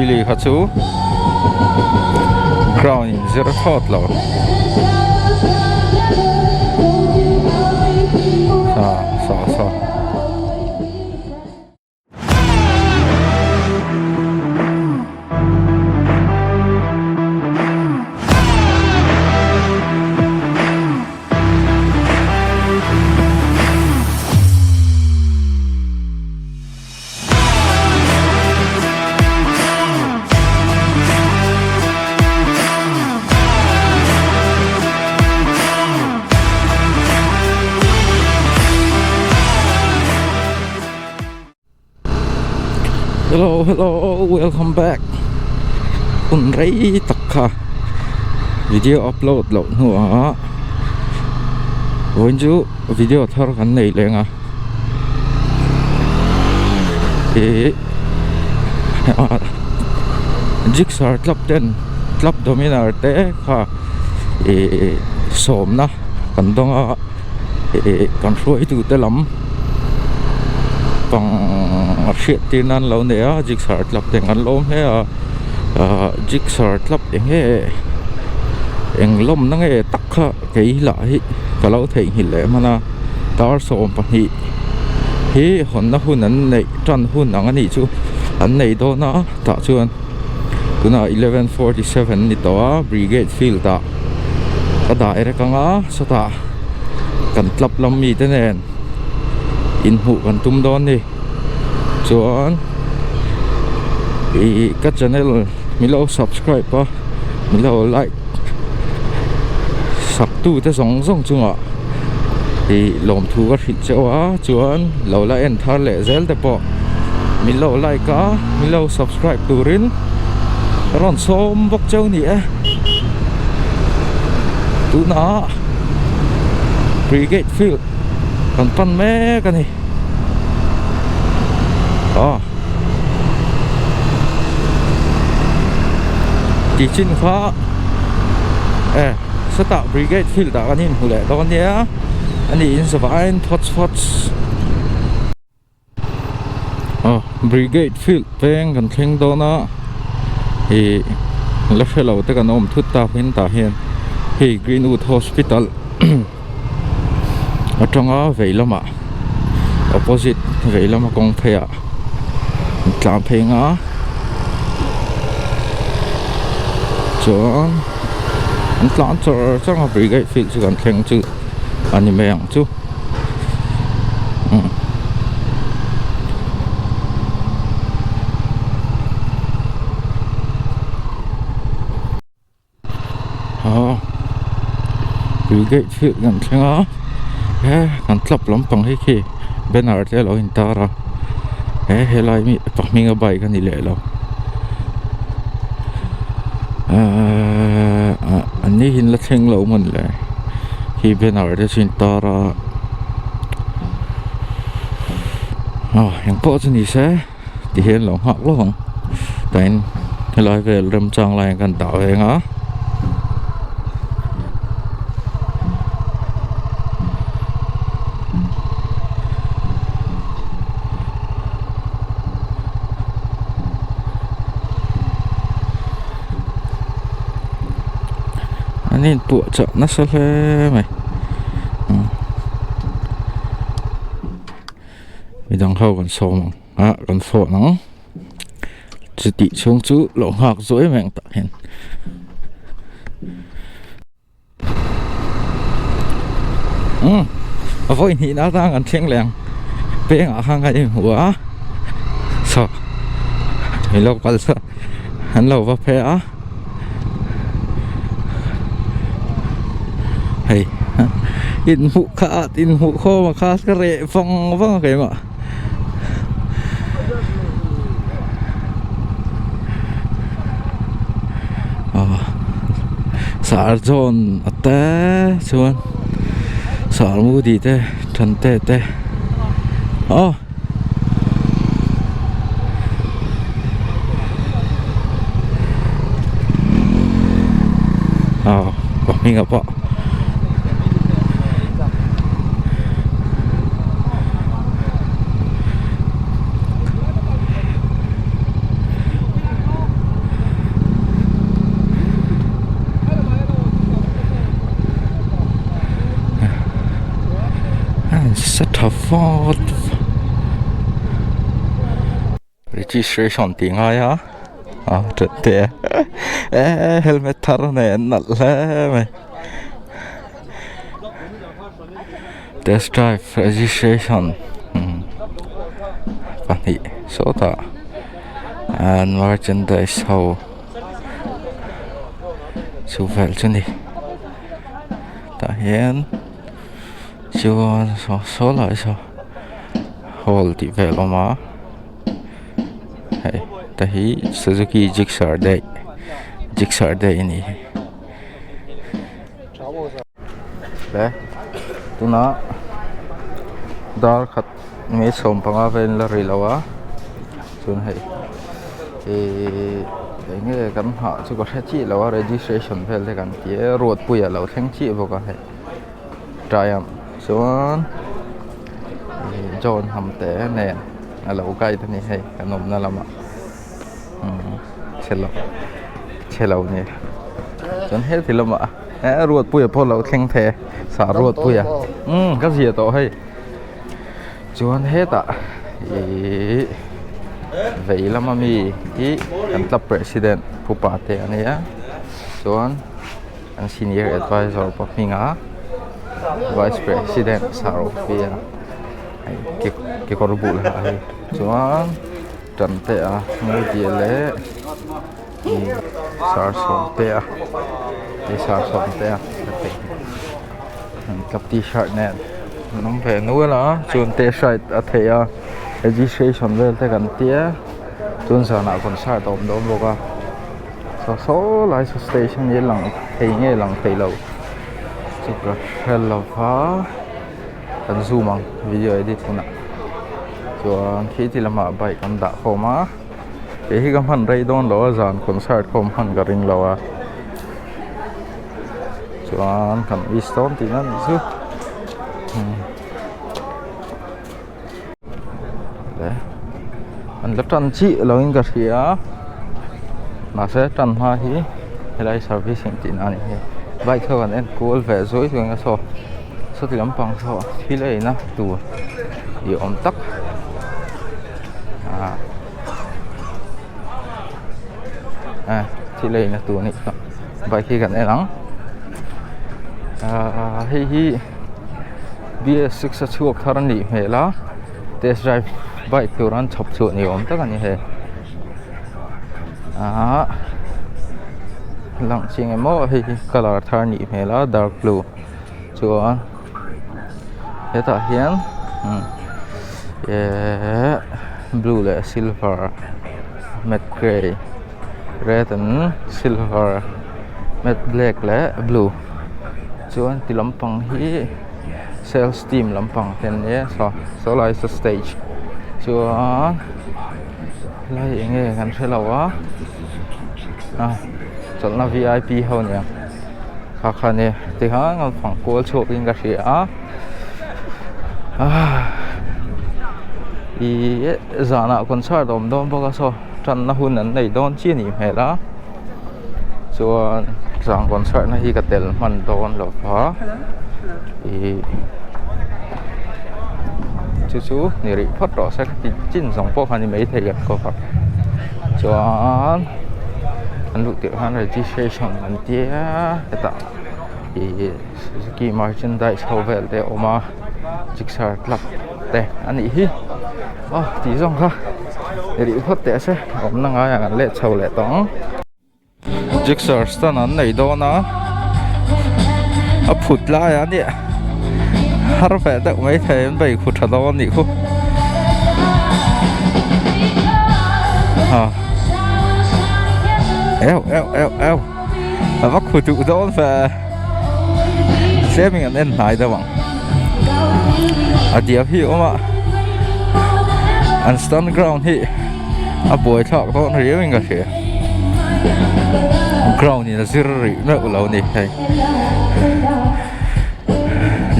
Really kha chu ground in zir thlawt lo ah saw saw. Hello hello welcome back hun rei tak kha video upload loh hnuah vawiin chu video thar kan nei leng a ih jigsaw club ten club dominar te kha ih sawmna kan dawng a ih kan hruaitu te lam pang hriat tir nan lo nei a jigsaw club te an lawm hle a ah jigsaw club eng nge eng lawmna nge tak kha kei lah hi ka lo theihnghilh leh hman a tar 12 hi hawnna hun an neih tan hun ang a nih chu an nei dawn a tah chuan tunah 11:47 a ni tawh a brigade field ah ka dah erek ang a sawtah kan club lam mi te nen inhmuh kan tum dawn a ni chuan ih ka channel min lo subscribe a min lo like sak tu te zawng zawng chungah ih lawmthu ka hrilh cheu a chuan lo la en thar leh zel te pawh min lo like a min lo subscribe turin ka rawn sawm bawk cheu ni e tunah brigade field kan pan mek a ni aw Tichin kha e sawtah brigade field ah kan inhmu leh dawn nia ani in zavaiin phawts phawts aw brigade field peng kan thleng dawn a ih la hre lo te kan awm thut tak in tah hian hei greenwood hospital atanga vei lamah opposite vei lama kawng phei ah an tlan phei ang a chuan an tlan char char a brigade field chu kan thleng chu a ni mai ang chu umm. Aw brigade field kan thleng a he kan club lampang hi khi banner te a lo intar a he helai mi pahming a bike a ni leh lo ahh an ni hi an la thleng lo mawn le khi banner te chu a intar a aw engpawh chu ni se. Ti hian lo nghak lawk ang tain helai vel remchang lai kan dah ve ang a. An inpuahchah nasa hle mai. Midang ho kan sawm ang a kan phone ang chutih chhung chu lo nghak zawh em em tah hian umm a vawi hnih na atang kan thleng leh ang peng ah khan kan inhmu a saw mi lo kal saw an lo va phei a. Hei inhmuh kha inhmuh khawm a kha ka reh vang vang a keimah aw sar zawn a te chuan sar mudi te thante te aw. Aw ka hming ah pawh Tha vat Registration tih ngai a a that te e helmet thar nen nalh hle mai test drive registration pahnih sawtah an merchandise ho chu vel chu ni tah hian chuan saw saw lai saw hall tih vel a awm a hei te hi suzuki gixxer daih gixxer daih a nih hi le tunah dar khat mai 15 vel la ri lo a chuan hei ihh eng nge kan nghah chu ka hre chiah lo a registration vel te kan ti a ruatpuia lo thleng chiah bawk a hei. Triumph chuan ih John Hamte nen a lo guide a ni hei kan awmna lamah umm chhe lo chhe lo ni chuan heti lamah eh Ruatpuia pawh a lo thleng thei e sah Ruatpuia umm ka zia tawh hei chuan hetah ihh vei lama mi hi kan club president Pu Pate a nia chuan. An senior advisor pawh hminga vice president Sarophia hei kekawr bul ha hi chuan Tantea Modi leh ih sar Sawmtea hei sar Sawmtea an club tshirt nen an awm ve nual a chuan test ride a theih a registration vel te kan tia chuan zanah concert a awm dawn bawk a. Saw saw lai saw station hi lang thei nge lang thei lo chu ka hre lo va kan zoom ang video edit hunah chuan khi ti lamah bike an dah khawm a kei hi ka hman rei dawn lo a zan concert khawm hman ka ring lo a chuan kan wish dawn tihna nih chu an la tan chiah lo in ka hria mahse tan hma hi helai servicing tih na a ni hi bike ho an en kual ve zuai zuai ang a saw sawti lampang saw thil a eina tur ni awm tak ah thil a eina tur a nih chuan bike hi kan en ang ah hei hi. B_S six a chhuak thar a nih hmel a test drive bike tur an chhawp chhuah ni awm tak a ni hei ahh lang chiang em aw hei hi colour thar a nih hmel a dark blue chuan hetah hian ehh blue leh silver matte grey red and silver matte black leh blue. Chuan ti lampang hi sales team lampang te an nia saw saw lai saw stage chuan helai eng nge kan hre lo a ah chawlhna v i p ho aniang kha kha ania tikhan an fang kual chhuak in ka hria a ah ihh zanah concert a awm dawn bawk a saw tanna hun an nei dawn chiah a nih hmel a. Chuan zan concert na hi ka tel hman dawn lo va ih chu chu ni rih phawt rawh se ka ti chin zawng pawh kha ni maithei kan cover chuan an luh tirh khan registration an tia hetah ih suzuki merchandise ho vel te a awm a gixxer club te a nih hi aw tih zawng kha ni rih phawt teh se awmna ngaiah kan let chho leh tawh ang gixxer stand an nei dawn a a phut lai a nia har ve deuh mai thei an bei khu tha dawn a nih khu ah eu eu eu eu a va khu duh dawn ve tlem in an en hnai deuh ang a diam hi a awm a an stand ground hi a buai thlak dawn riau in ka hria ground in a zir rih meuh lo a ni hei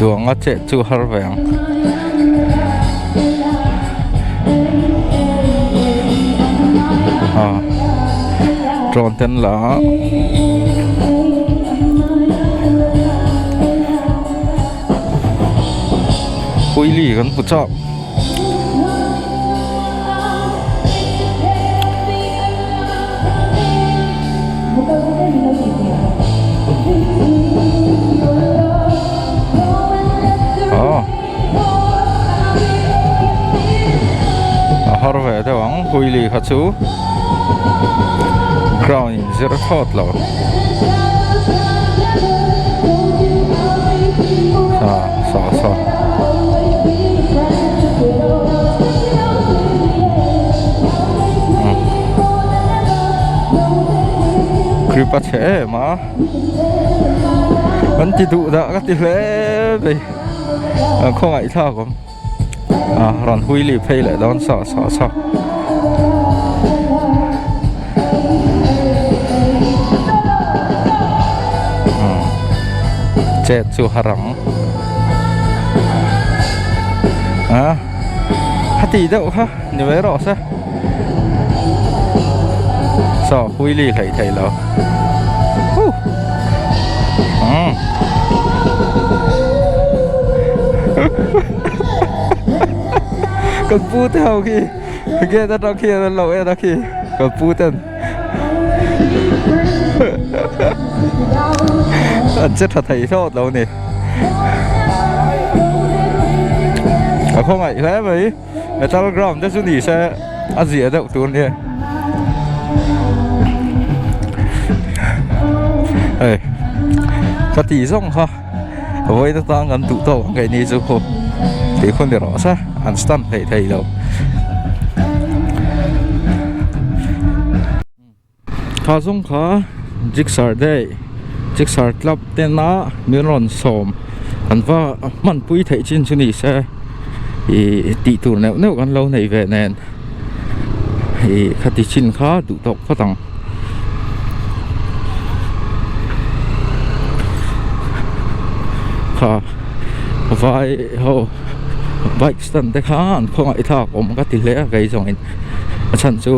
duang a chet chu har ve ang. Ah drone te an la a. Huili kan hmu chak. A har ve deuh ang Huili kha chu ground in zir thlawt lo ah saw saw. Grip a chhe em a an ti duh dah ka ti hle mai an khawngaih thlak awm a rawn hui lih phei leh dawn saw saw saw. Chet chu har ang a hati deuh kha ni mai rawh se saw hui li hleih theih lo huh umm kan pu te ho khi gate atang khian an lo en a khi kan pu ten an che tha thei hlawt lo ni a khawngaih hle mai metal ground te chu ni se a zia deuh tur nia hei ka tih zawng kha vawiin atang kan duh tawk ang keini chu tih hun ni rawh se an stand hleih thei lo. Kha zawng kha Jigsaw day Jigsaw club tena min rawn sawm an va hmanpui theih chin chu ni se ih tih tur neuh neuh kan lo nei ve nen ih khati chin kha duh tawk phawt ang. Kha vai ho bike stand te kha an khawngaih thlak awm ka ti hle a kei zawngin a chhan chu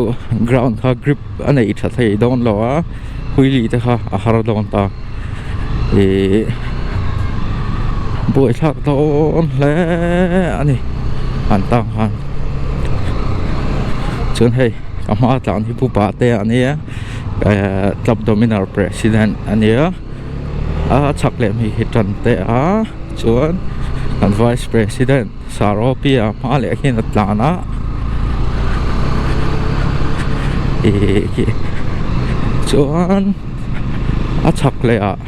ground kha grip a nei tha thei dawn lo a wheelie te kha a har dawn ta ih buaithlak dawn hle a ni an tang khan chuan hei a hma tlan hi pu pate a nia ehh club dominar president a nia a chhak leh hmei hi tan te a chuan an vice president Saropia hma leh hian a tlan a ih khi chuan a chhak leh ah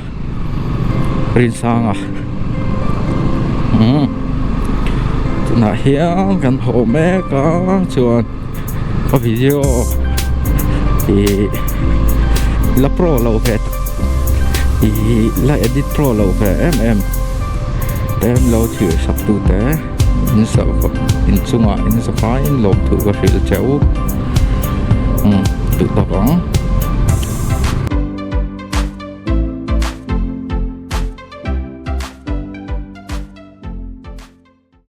Rinsanga umm tunah hian kan haw mek a chuan ka video ih la pro lo ve tak ih la edit pro lo ve em em te an lo thlir sak tu te in inchungah in zafaiin lawmthu ka hrilh che u umm duh tawk ang.